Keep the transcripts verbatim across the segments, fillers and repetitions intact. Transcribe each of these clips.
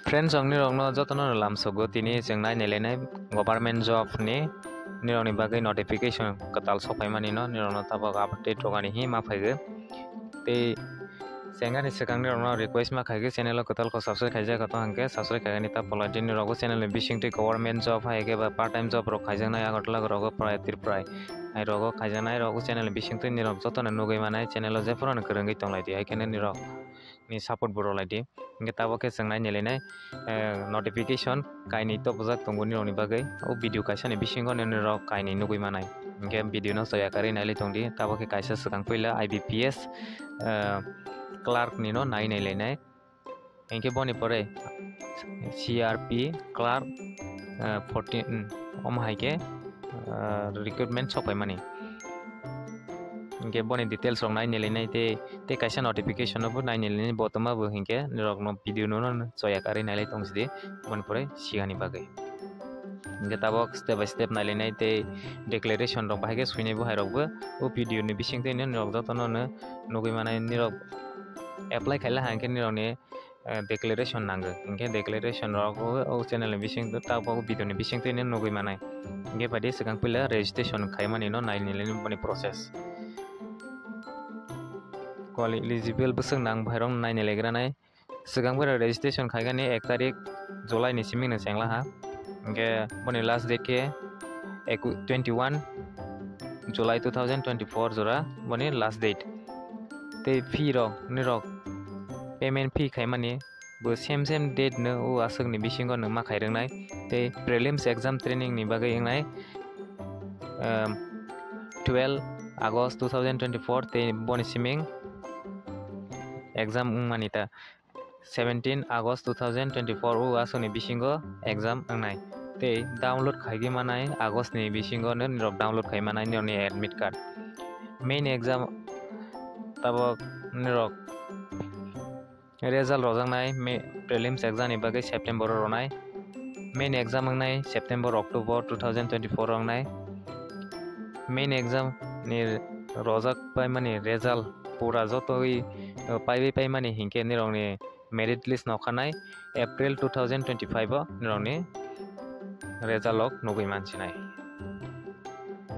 Friends, ang nirokno jotono lamsogo tini chwng nai nailainai government job ni nirokni bagwi notification kwtal sokphaimani no nirokno tabok update rogani hi ma phaigo. Tei chengani swkang nirokno request ma khaigwi channel o kwtal kok subscribe khaijak to hwnkhe subscribe khaigani ta polai di nirokbo channel ni bisingtwi government job hai khe ba part time job rok khaijaknai Agartala rogo prai Tripura hai rogo khaijaknai rokbo channel ni bisingtwi nirok jotono nugwi manai channel o jephuru kwrwngwi tonglai di hai khe nirok ni support bo rwlai di. Hingke tabok khe chwng nai nailainai, eh, notification kainwi topjak tongo nirokni bagwi. O video kaisani bisingo nini rok kainwi nugwi manai. Hingke video no soya karwi nailai tongdi. Tabok khe kaisa swkang puila I B P S, eh, clerk ni no nai nailainai. Hingke boni pore C R P clerk, eh, fourteen, mm, omo hai khe, eh, recruitment sokphaimani. Hingke boni details rok nai nailainai tei, tei kaisa notification no bo nai nailainai bo tongma bo hingke nirok no video no, no choya karwi nailai tong sidi boni pore sigani bagwi. Hingke tabok step by step nailainai tei declaration rok bahai khe swinai bo hai rok bo o video ni bisingtwi no nirok jotono no nugwi manai nirok apply khaila hangkhe nirok ni eh, declaration nango. Hingke declaration rok o, o channel ni bising tabok video ni bisingtwi no nugwi manai. Hingke phaidi swkang puila registration khaimani no nai nailainai boni process. Quali-, eligible bwswk nang bwhairok nai nailaigranai. Swkang puila registration khaigani ek tarik July ni simi no chengla ha. Hingke boni last date khe eku-, twenty one July two thousand twenty four jora boni last date. Tei fee rok nirok payment fee khaimani bo same same date no o aswk ni bisingo no ma khairwngnai. Tei prelims exam training ni bagwi wngnai, um, twelve August two thousand twenty four tei boni siming exam wngmani ta seventeen August two thousand twenty four o aswk ni bisingo exam wngnai. Tei download khaigwi manai August ni bisingo no nirok download khai manai nirokni admit card. Main exam tabok nirok result rojaknai me-, prelims exam ni bagwi September o ronai. Main exam wngnai September, October two thousand twenty four wngnai. Main exam ni rojak paimani result pura jotoi, uh, paiwi paimani hinkhe nirokni merit list nokhanai April two thousand twenty five o nirokni result rok nugwi mansinai.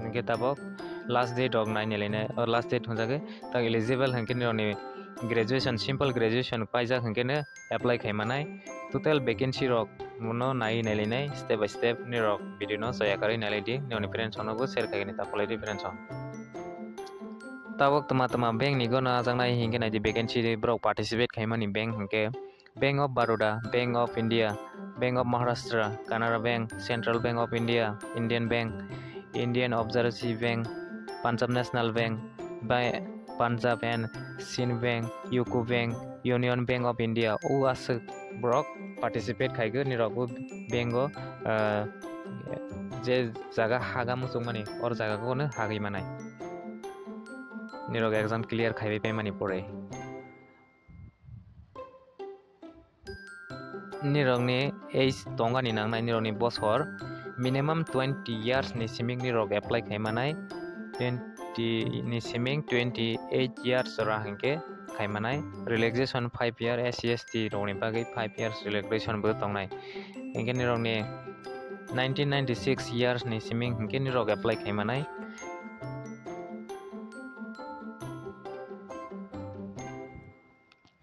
Hingke tabok last date rok nai nailainai, o last date hwnjagwi tak eligible hwnkhe nirokni graduation, simple graduation paijak hwnkhe no apply khai manai. Total vacancy rok no nai nailainai step by step nirok video no choya karwi nailai di, nirokni friends rok no bo share khaigani ta polai di friends rok. Tabok tma tma bank ni gono ajaknai hingke naidi vacancy borok participate khaimani bank hingke Bank of Baroda, Bank of India, Bank of Maharashtra, Canara Bank, Central Bank of India, Indian Bank, Indian Observancy Bank, Punjab National Bank, Ba-, Punjab and Sind Bank, UCO Bank, Union Bank of India, o aswk borok participate khaigwi nirok o bank o, ah, je jaga haga muchungmani or jaga kono hagwi manai. Nirok exam clear khaiwi paimani pore. Nirokni age tongani nangnai nirokni bosor minimum twenty years ni siming nirok apply khai manai, twenty ni siming twenty eight years ora hinkhe khai manai. Relaxation five year, S C S T rokni bagwi five years relaxation bo tongnai. Hinkhe nirokni nineteen ninety six years ni siming hinkhe nirok apply khai manai.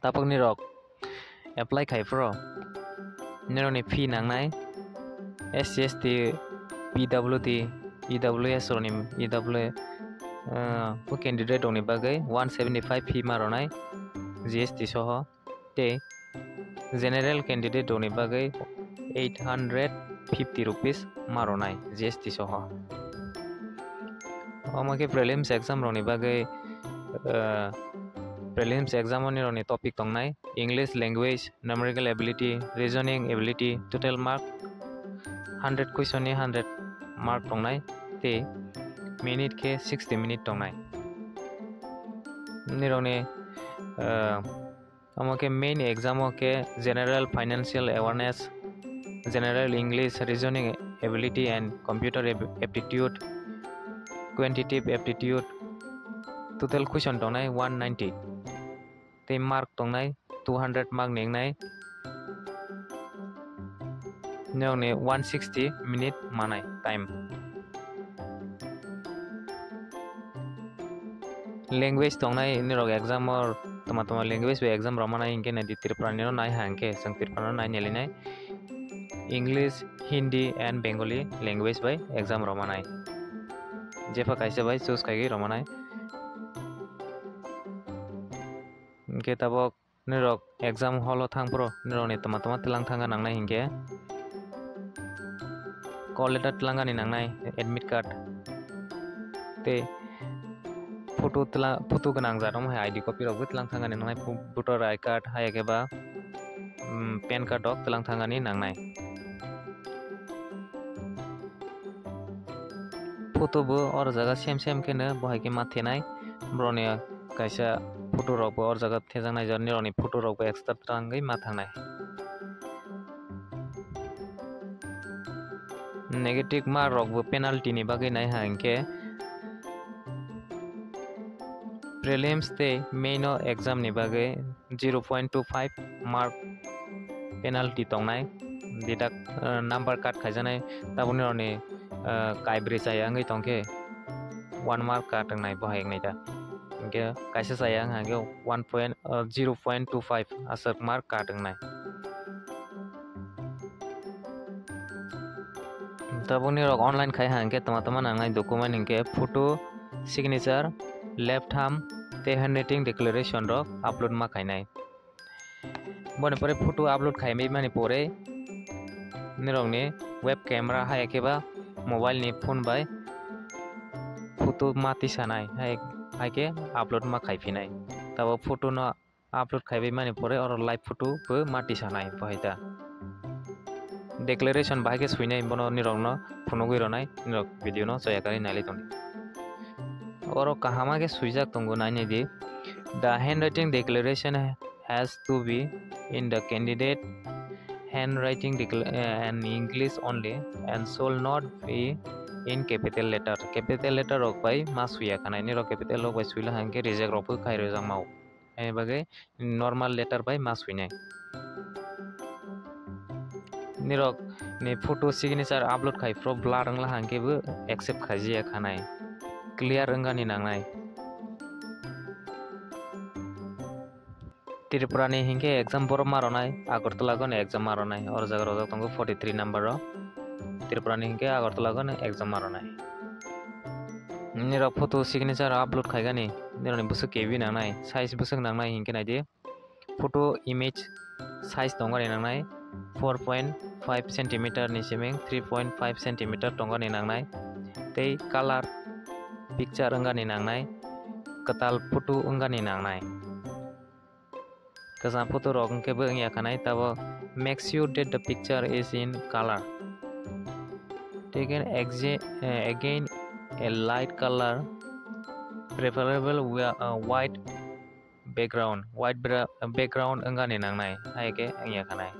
Tabok nirok apply khai phro nirokni fee nangnai S C S T, P W D, E W S rokni, E W, ah, bo candidate rokni bagwi one seventy five fee ma rwnai G S T soho. Tei general candidate rokni bagwi eight hundred fifty rupees ma rwnai G S T soho. Omo khe prelims exam rokni bagwi, eh, prelims exam o nirokni topic tongnai English language, numerical ability, reasoning ability, total mark hundred question ni hundred mark tongnai tei minute khe sixty minute tongnai. Nirokni, eh, Omo khe main exam o khe general financial awareness, general English, reasoning ability and computer ab-, aptitude, quantitative aptitude, total question tongnai one ninety. Tei mark tongnai two hundred mark ni wngnai. Nirokni one sixty minute manai time. Language tongnai nirok exam o toma toma language bai exam rok manai hinkhe naidi Tripura nino nai ha hinkhe chwng Tripura no nai neli nai English, Hindi and Bengali language bai exam rok manai. Jepha kaisa bai choose khaigwi rok manai. Hinkhe tabok nirok exam hall o thang phuru nirokni toma toma twlang thangna nangnai hinkhe call letter twlangani nangnai, admit card tei photo twla-, photo gwnang jat wng hai I D copy rokbo twlang thangani nangnai, pho-, voter I card hai khe ba, um, pan card rok twlang thangani nangnai. Photo bo oro jaga same same kheno bo hai khe ma thenai. Borokni kaisa photo rok bo oro jaga thejaknai, nirokni photo rok bo extra twlangwi ma thangnai. Negative mark rok bo penalty ni bagwi nai ha hinkhe prelims tei main o exam ni bagwi zero point two five mark penalty tongnai, deduct, uh, number cut khaijaknai, tabukni rokni, uh, kaibrwi chaya wngwi tongkhe one mark cut wngnai bo hai wngnai da. Hinkhe kaisa chaya wngkha hinkhe one point, uh, zero point two five aswk mark cut wngnai. Tabukni rok online khai ha hinkhe toma toma nangnai document hinkhe photo, signature, left thumb tei handwriting declaration rok upload ma khainai. Boni pore photo upload khaimani pore nirokni web camera hai khe ba mobile ni phone bai photo ma tisanai hai, hai khe upload ma khaiphinai. Tabuk photo no upload khaibai mani pore oro live photo bo ma tisanai bo hai ta. Declaration bahai khe swinai bono nirokno phunugwi rwnai, nirok video no choya kari nailai tongdi. Oro kahama khe swijak tongo, nainai di. The handwriting declaration has to be in the candidate handwriting decla-, eh, and English only and shall not be in capital letter. Capital letter rok bai ma swiya khanai, nirok capital rok bai swila hwnkhe reject rok bo khai rwjak mao. Hai bagwi normal letter bai ma swinai. Nirok ni photo signature upload khai phuru blur wngla hwnkhe bo accept khaijiya khanai. Clear wngani nangnai. Tripura ni hinkhe exam borok ma rwnai, Agartala gano exam ma rwnai. Oro jaga rojak tongo forty three number o. Tripura ni hinkhe Agartala gano exam ma rwnai. Nirok photo signature upload khaigani, nirokni bwswk K B nangnai, size bwswk nangnai hinkhe naidi. Photo image size tongani nangnai four point five centimeter ni siming three point five centimeter tongani nangnai. Tei color picture wngani nangnai, kwtal photo wngani nangnai. Kwcham photo rok hwnkhe bo wngya khanai, tabo make sure that the picture is in color. Take an exa-, eh, again a light color, preferable whi-, uh, white background, white bra-, background wngani nangnai, hai khe wngya khanai.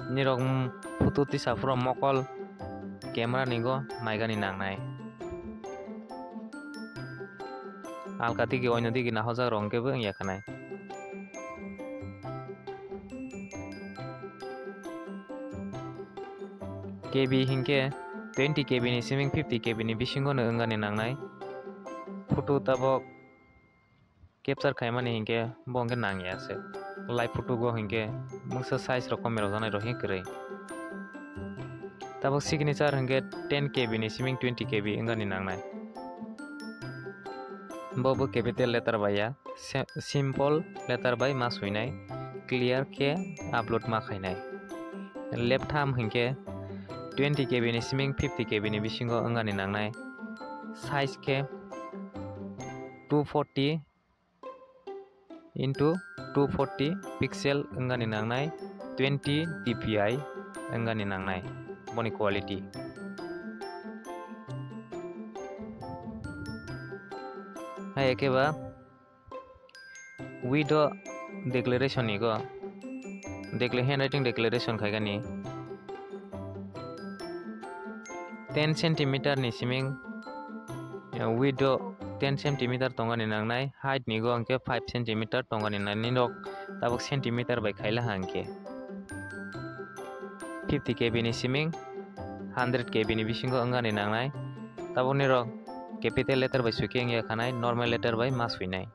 Nirok, mm, photo tisa phuru mokol camera ni go naigani nangnai. Alka digi oino digi nahojak rok hwnkhe bo wngya khanai. K B hinkhe twenty K B ni siming fifty K B ni bisingo no wngani nangnai. Photo tabok capture khaimani hinkhe bo hinkhe nangya se. Live photo go hinkhe mungsa size rok kom rok janai rok hinkhe kwrwi. Tabok signature hinkhe ten K B ni siming twenty K B wngani nangnai. Bo bo capital letter bai ya, se-, simple letter bai ma swinai, clear khe upload ma khainai. Left thumb hinkhe twenty K B ni siming fifty K B ni bisingo wngani nangnai. Size khe two forty into two forty pixel wngani nangnai, twenty D P I wngani nangnai boni quality. Hai khe ba width o declaration ni go decla-, handwriting declaration khaigani ten centimeter ni siming, eh, width o ten centimeter tongani nangnai, height ni go hwnkhe five centimeter tongani nangnai, nini rok tabuk centimeter bai khaila hwnkhe. fifty K B ni siming hundred K B ni bisingo wngani nangnai. Tabuk nirok capital letter bai swi khe wngya khanai, normal letter bai ma swinai.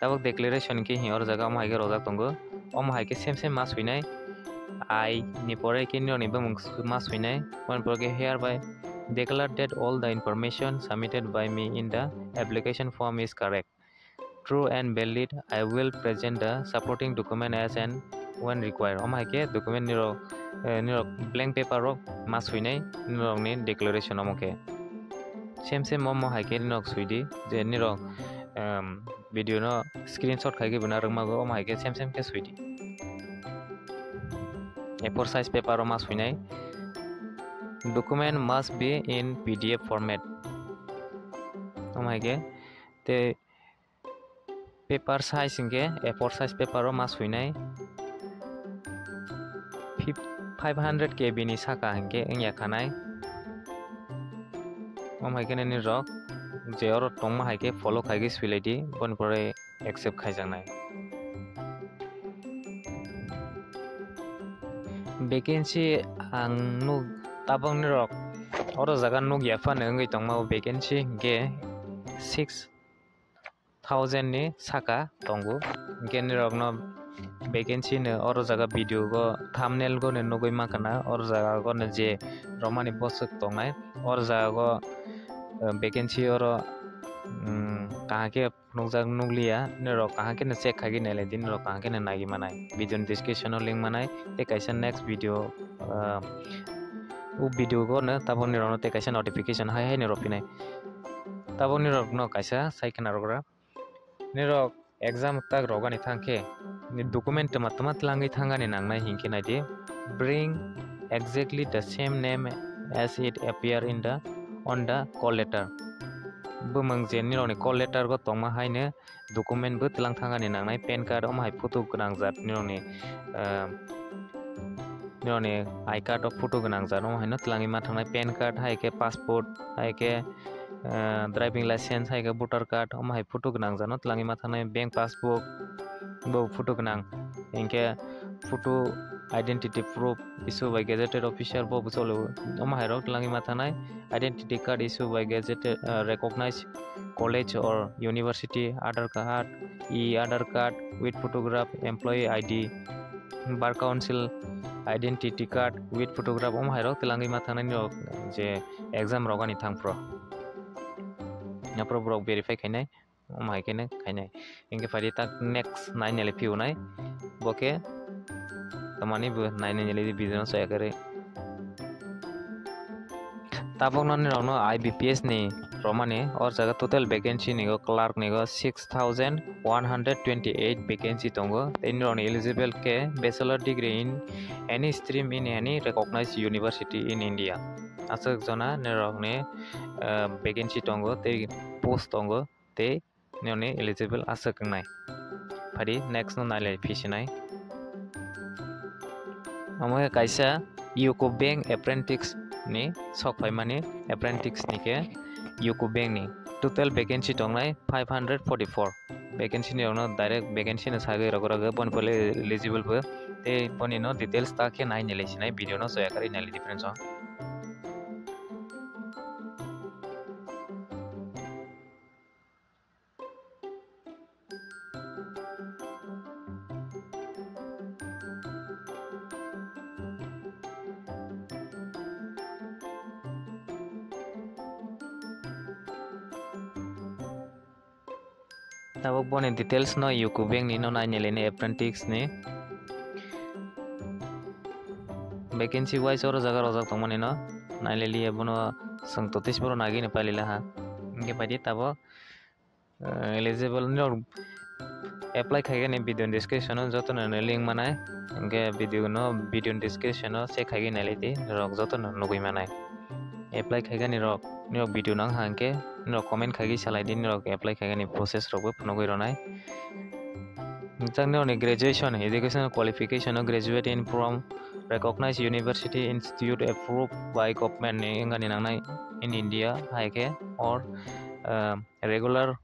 Tabuk declaration khe hi oro jaga omo hai khe rojak tongo. Omo hai khe same same ma swinai. I ni pore khe nirokni bumung ma swinai. Aboni pore khe hereby declare that all the information submitted by me in the application form is correct, true and valid. I will present the supporting document as and when required. Omo hai khe document nirok, eh, nirok blank paper rok ma swinai nirokni declaration omo khe. Same same omo hai khe nirok swidi je nirok, em, video no screenshot khai khe bo narwkmago, omo hai khe same same khe swidi. A four size paper o ma swinai. Document must be in P D F format. Omo hai khe tei paper size hinkhe A four size paper o ma swinai. Fif-, five hundred K B ni saka hinkhe wngya khanai. Omo hai khe nini rok je oro tongma hai khe follow khai khe swilaidi, boni pore accept khaijaknai. Vacancy ang nuk tabok nirok oro jaga nuk ya phano wngwi tongma o vacancy hinkhe six thousand ni saka tongo. Hinkhe nirokno vacancy no oro jaga video go thumbnail go no nugwi mankha na, oro jaga go no je romani boswk tongnai, oro jaga go, eh, vacancy oro, mm, kaham khe phunukjak nukliya, nirok kaham khe no check khai khe nailai di, nirok kaham khe no naiwi manai, video ni description o link manai, tei kaisa next video, ah, o video go no tabok nirok no tei kaisa notification hai hai ni rw phinai. Tabok nirok no kaisa sai khna rwgra, nirok exam tak rogani thang khe ni document twma twma twlangwi thangani nangnai hinkhe naidi, bring exactly the same name as it appear in the, on the call letter. Bumung je nirokni call letter go tongma haino document bo twlang thangani nangnai, pan card omo hai photo gwnang jat nirokni, ah, nirokni I card o photo gwnang jat omo haino twlangwi ma thangnai, pan card hai khe passport hai khe, ah, driving license hai khe voter card omo hai photo gwnang jat no twlangwi ma thangnai, bank passbook bo photo gwnang, hinkhe photo identity proof issue by gazetted officer bo cholo, omo hai rok twlangwi ma thangnai. Identity card issue by gazetted, uh, recognized college or university, Aadhaar card, e-Aadhaar card with photograph, employee I D, bar council identity card with photograph, omo hai rok twlangwi ma thangnai nirok je exam rogani thang phro. Aphuru borok verify khainai. Omo hai khe no khainai. Hinkhe phaidi tak next nai nai le phiyunai. Bo khe tamani bo nai nai le video no soya kwrwi. Tabuk no nirok no I B P S ni romani, o jaga total vacancy ni go clerk ni go six thousand one hundred twenty eight vacancy tongo. Tei nirok ni eligible khe bachelor degree in any stream in any recognized university in India. Aswk jona nirok ni, ah, vacancy tongo tei post tongo. Tei nini eligible aswk wngnai. Phaidi next no nailai phisinai. Omo khe kaisa UCO Bank apprentice ni sok phaimani, apprentice ni khe UCO Bank ni total vacancy tongnai five hundred forty-four. Vacancy ni rokno direct vacancy no sagwi rok rok boni pore eligible bo tei boni no details ta khe nai nilai sinai video no soya kwrwi nai difference o. Tabuk boni details no UCO Bank ni no nai nilai ni apprentice ni vacancy wise oro jaga rojak tongmani no nai liliya bono chwng totis boro nagini pailila ha. Hinkhe phaidi tabuk, eh, eligible ni rok apply khaigani video ni description o jotono no link manai. Hinkhe video no, video ni description o check khaigwi nailai di, norok jotono nugwi manai. Apply khaigani rok, norok video nang hang khe norok comment khaigwi salai di, norok apply khaigani process rok bo phunugwi rwnai. Jang norokni graduation, educational qualification o graduate in from recognized university institute approved by government ni wngani nangnai in India hai khe or, ah, regular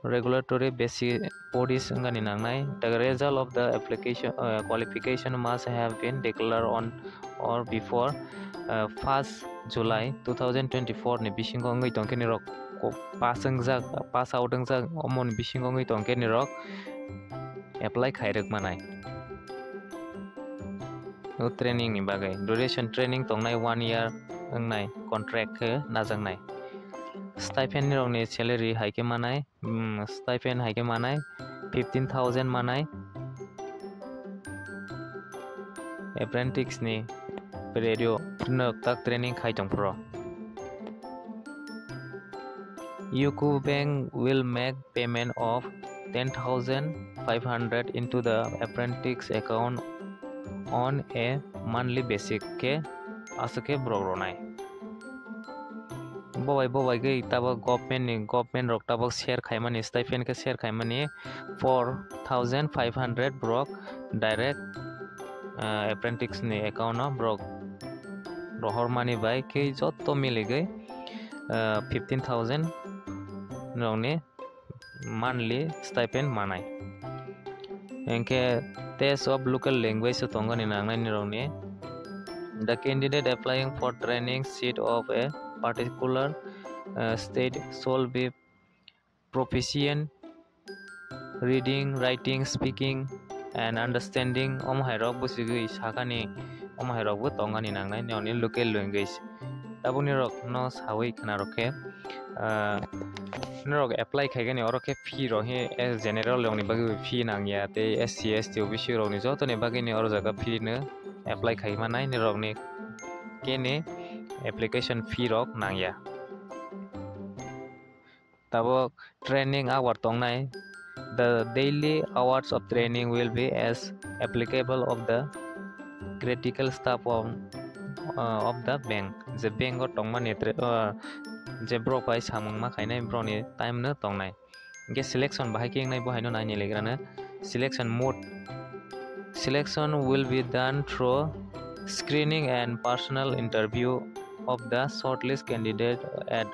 regulatory basis bodies wngani nangnai. The result of the application, uh, qualification must have been declared on or before, uh, first July two thousand twenty-four ni bisingo wngwi tongkhe nirok ko-, pass wngjak, pass out wngjak, omoni bisingo wngwi tongkhe nirok apply khairwk manai. O training ni bagwi duration training tongnai one year wngnai contract khe najaknai. Stipend nirokni salary hai khe manai, mm, stipend hai khe manai fifteen thousand manai. Apprentice ni period o nwk tak training khai tongphuru. UCO Bank will make payment of ten thousand five hundred into the apprentice account on a monthly basis khe aswk khe borok rwnai. Bobai bobai gwi tabok government ni, government rok tabok share khaimani, stipend khe share khaimani four thousand five hundred borok direct, ah, apprentice ni account o borok rohormani bai khe joto miligwi, ah, fifteen thousand rokni monthly stipend manai. Hinkhe test of local language o tongani nangnai nirokni. The candidate applying for training seat of a particular, uh, state shall be proficient reading, writing, speaking and understanding. Omo hai rok bwswgwi sakani, omo hai rok bo tongani nangnai nirokni local language. Tabuk nirok no sawi khna rok khe, ah, norok apply khaigani oro khe fee rok he, eh, general rokni bagwi fee nangya, tei S C, S T, O B C rokni jotoni bagwini oro jaga fee no apply khai manai, nirokni keni application fee rok nangya. Tabuk training hour tongnai. The daily hours of training will be as applicable of the critical staff of, uh, of the bank. Je bank o tongmani tre-, uh, je borok bai samung ma khainai borokni time no tongnai. Hinkhe selection bahai khe wngnai bo haino naini legrano. Selection mode. Selection will be done through screening and personal interview of the shortlist candidate at,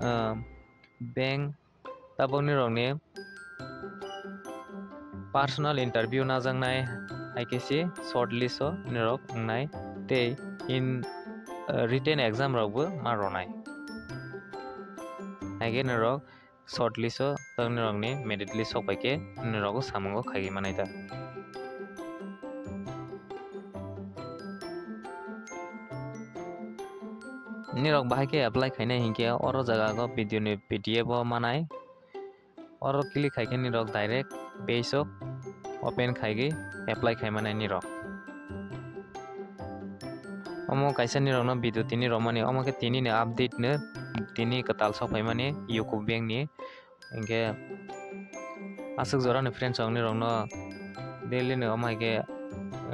uh, bank. Tabuk nirokni personal interview najaknai, hai khe se shortlist o nirok wngnai tei in, uh, written exam rok bo ma rwnai. Hai khe nirok shortlist o tabuk nirokni merit list sok bai khe nirok o samungo khaigwi manai ta. Nirok bahai khe apply khainai hinkhe oro jaga o video ni P D F o manai. Oro click khai khe nirok direct page o open khaigwi apply khai manai nirok. Omo kaisa nirokno video tini romani, omo khe tini ni update no, tini kwtal sok phaimani UCO Bank ni. Hinkhe aswk jora ni friends rok nirokno daily ni omo hai khe,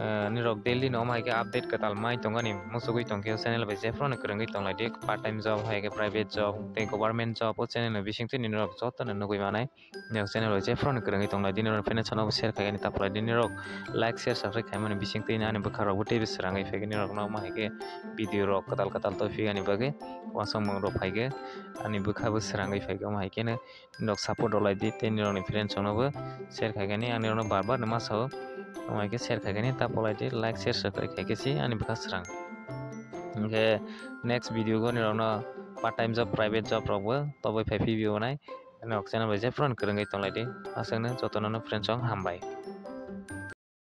eh, nirok daily ni omo hai khe update kwtal mai tongani muchugwi tongkhe o channel bai jephru ni kwrwngwi tonglaidi, part time job hai khe private job tei government job o channel ni bisingtwi nirok jotono nugwi manai. Nirok channel bai jephru ni kwrwngwi tonglaidi, nirok fans rok no share khaigani ta phlaidi, nirok like share subscribe khaimani bisingtwi ani bwkha rok bo teibo swrangwi phaigani, nirok no omo hai khe video rok kwtal kwtal toi phigani bagwi uansukmung rok phaikhe ani bwkha bo swrangwi phaikhe omo hai kheno. Nirok support rwlaidi tei nirokni friends roknobo share khaigani, ang nirokno bar bar no ma sao, omo hai khe share khaigani, ta polaidi like share subscribe khaikhe se ani bwkha swrang. Hinkhe next video o nirokno part time job, private job rokbo tobwi phai phibio nai. Nirok channel bai jephru no kwrwngwi tonglaidi, aswkno jotono no friends rok hambai.